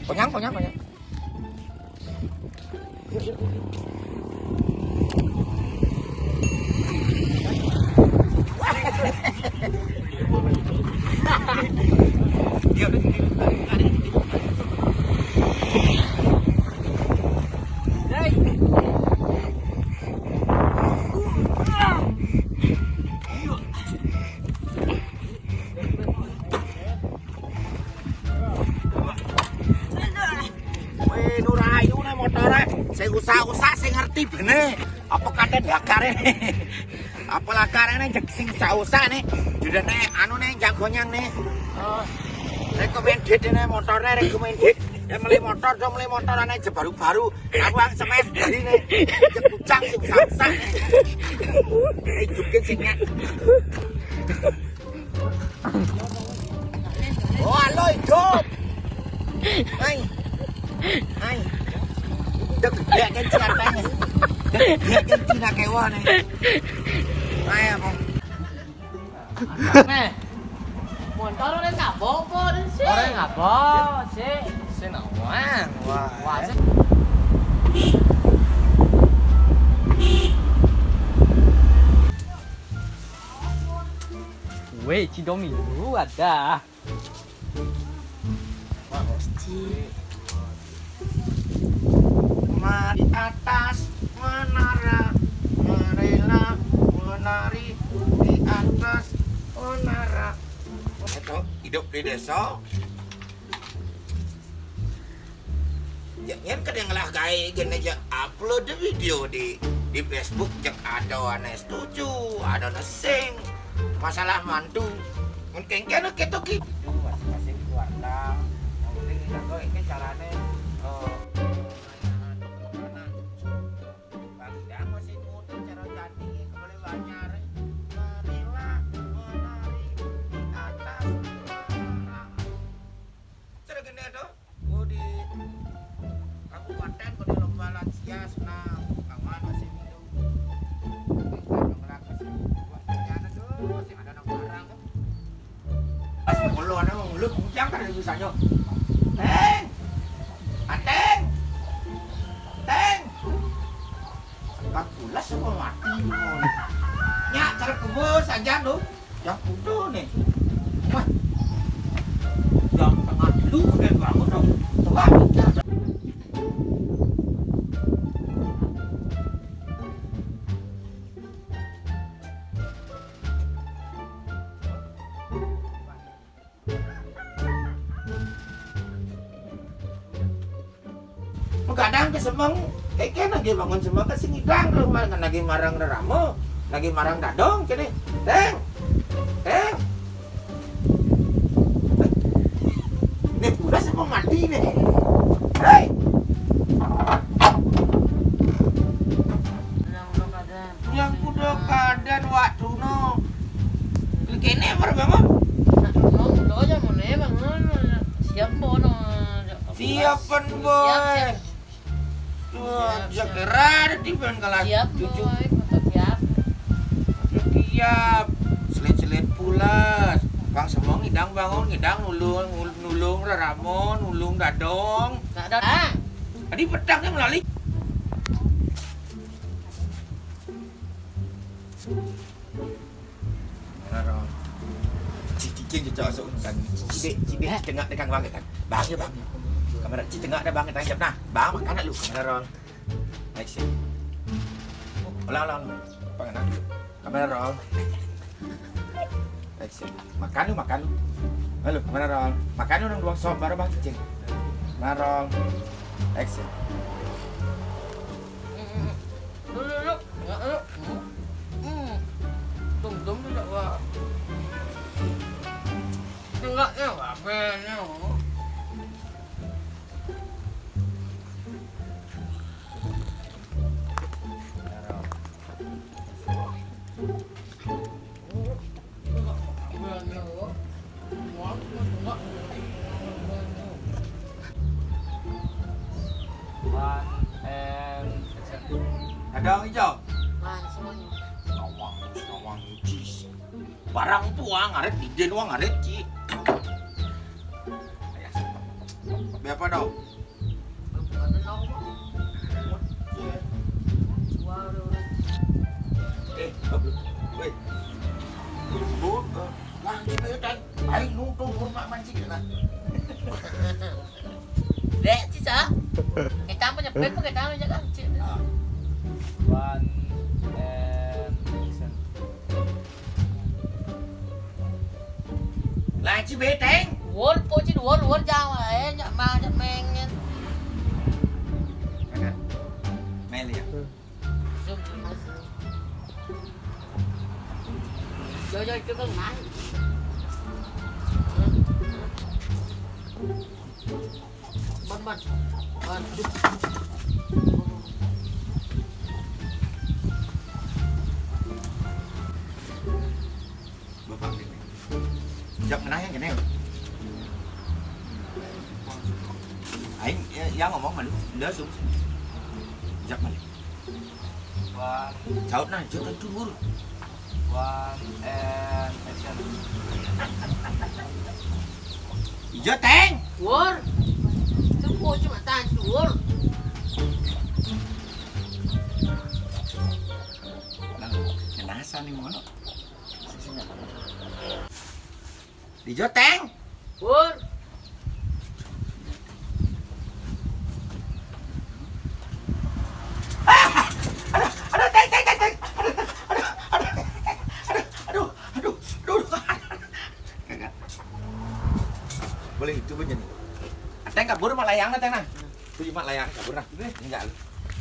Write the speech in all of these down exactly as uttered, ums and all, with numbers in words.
Konyang, konyang, konyang. Weh, Nur Ayu ne motore, sing usah-usah sing ngerti bene. Apa katen lakare? Apa lakare ne jek sing usah-usah ne? Judane anu ne jago nyang ne. Oh. Recommended ne motore recommended. Ya meli motor dong, meli motor ane je baru-baru. Aku yang semes beli ne. Jek bujang sing usah-usah ne. Ini jukit sing nyat. Oh, halo, hidup. Hai. Hai. Dek, dia kan siapa nih? Dek, dia kan Cina kewa nih. Hai, apa? Nih. Motor orang ngabok, kok, sih? Orang ngabok, sih. Sih, nawang. Wah. Wah, sih. Weh, Cidomi dulu ada. Mari atas menara, marilah menari di atas menara. Itu hidup di desa. Ya, nyen kadang lah gawe gini aja upload video di di Facebook, cek ada ane setuju, ada ane sing. Masalah mantu. Mun kengkene ketok ki. Itu masing-masing keluarga. Yang penting kita tahu ini carane, eh, Bang Idang masih muda, cara cantik, boleh banyar. Marilah menari di atas menara. Cara gini tuh. Oh, di kabupaten, kok di lomba lansia, senang. Kawan masih minum. Yang ngelak masih buat kerjaan tuh, sing ada nang barang. Pas mulu, ada mulu, bujang kan bisa, yo. Teng! Ateng! Teng! Empat belas apa mati, yo. Nyak, cara kebus aja, tuh. Yang udah nih. Wah. Yang tengah dulu udah bangun dong. Wah, pintar. Begadang ke semeng, keke lagi bangun semeng ke sing idang tuh, mar-, lagi marang reramo, lagi marang dadong kene. Teng. Teng. Nih, udah semua mati nih. Hei. Yang kuda kadan waktu no. Kene mar bangun. Nak no, lo aja mau ne bangun. Siap bono. Siapan, boy. Siap, siap. Tuh, siap, siap. Segera ada di ban kelas siap, tujuh. Boy, foto siap. Siap. Selit-selit pulas. Bang semua ngidang bangun, ngidang nulung, nulung reramo, nulung dadong. Nak dadong. Tadi petang dia melali. Mana dong? Cicing cocok masuk kan. Cidik, cidik tengah tekan bang kan. Bang ya bang. Kamera cicing tengah ada bang, tangkap nah. Bang makan nak lu. Mana dong? Action. Ulang, ulang, ulang. Apa kena dulu? Kamera roll. Action. Makan lu, makan lu. Halo, kamera roll. Makan lu nang dua sop baru bang cicing. Kamera roll. Action. Dulu, dulu. Enggak, dulu. Hmm. Hmm. Tum-tum juga, wah. Enggak, ya, apa, ya, oh. One and action. Dadong ijo. Wah, semuanya. Nawang, nawang, jis. Barang tuang arit, diden wang arit, Ci. Siapa dong? Bukan dong, Bang. Suara orang. Eh, woi. Bu, eh, wah, gitu ya, Dan. Ayo, nutup rumah mancing ya, Dan. Dek, sisa. Kita punya pep, kita punya kan, cik. Ah. One and action. Lah, ci beteng. Wol, po, ci, wol, wol, jangan, eh, nyak ma, nyak mengen. Mana? Meli ya? Zoom, zoom, zoom. Yo, yo, itu kan, nah. Ban, ban. Ban, duh. Bapak ini. Jak menang yang kene. Aing, ya, yang ngomong malu. Udah, sum. Jak balik. One. Caut nah, jauh tentu dulu. One and action. Ijo, Teng. Wor. Tunggu, cuma tahan dulu, Wor. Nah, ngenasa nih, mono. Sisi nggak tahu. Ijo, Teng. Wor. Aduh, aduh, aduh, aduh, aduh. Kagak. Boleh itu punya nih. Teng kabur mah layang, Teng, nah. Tuh cuma layang kabur, nah. Ini enggak.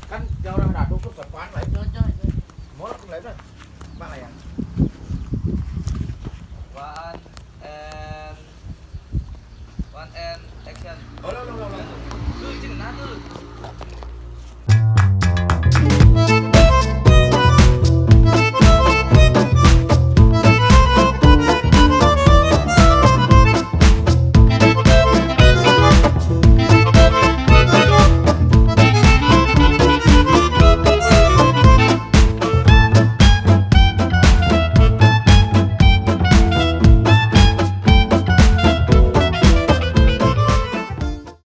Kan dia orang dadu tuh sepan lah. Mau aku mulai, nah. Cuma layang. One and one and action. Oh, lo, lo, lo, lo. Tuh, cina tuh.